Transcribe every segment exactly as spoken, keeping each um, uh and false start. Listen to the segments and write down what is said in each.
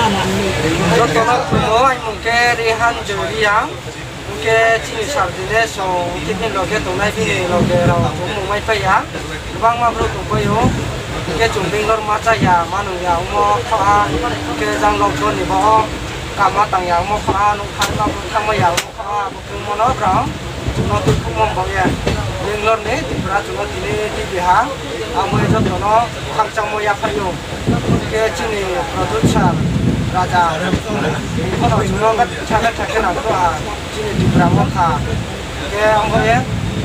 Jotono khulumui, ang mung khe Rehan Joy Reang. Hwnkhe chini sir Dinesh rok, hwnkhe bini loge tongnai bini loge rok chumung mai paiya. Kwbangma borok tongpaio. Hwnkhe chwng Bangalore ma chaya, ma nungya, omo kha, hwnkhe jang lockdown ni bo kama tangya, omo kha, nung thangma, nung thangma ya, omo kha. Chwngmano bwrang chwngno twi khukmung bangya. Bangalore ni Tripura chwngno tini twi biha. Amo jotono khakchangmo yaphaio. Hwnkhe chini producer Raja. Bono chwngno thakhe thakhe nangkukha chini Tripura motha. Hwnkhe amo ye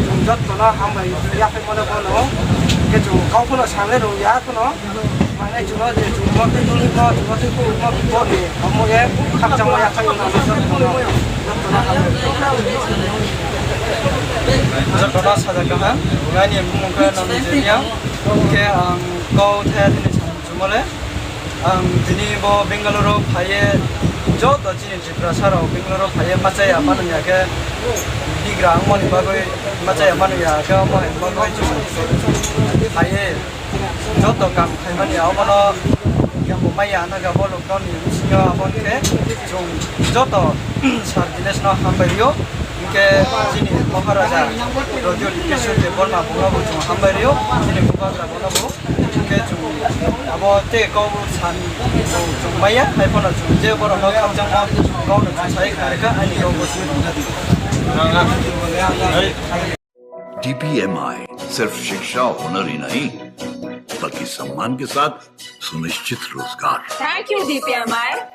chwng jotono hambai yaphaimano bono. Hwnkhe chwng kok phano sanwi rwya phano. Mane chwngno je chwngno tei nungno chwngno tei khulumno boni omo ye khakchangma yakhai wngna jotono, jotono hambai. Jotono sajak kaham, ani bumung khe Nonjoriang, khe ang kok thaya thani samung chumole. Ang tini bo Bangalore phaiye joto chini Tiprasa rok Bangalore phaiye machaya manu ya khe bigra wngmani bagwi machaya manu ya khe omo bagwi phaiye. Joto kam khaimani abono yamo maya naga bo lockdown ni bisingo abo khe chwng joto sir Dinesh no hambai rio. Hwnkhe chini Maharaja Pradyot Kishore Debbarma bono bo chwng hambai rio, chini Bubagra bono bo. Hwnkhe chwng abo tei kok san chwng maya, hai phano chwng je borok no khakchangma kok no chwng sai kharika ani kok bo chwng. DPMI सिर्फ शिक्षा और हुनर ही नहीं, बल्कि सम्मान के साथ सुनिश्चित रोजगार। Thank you, D P M I.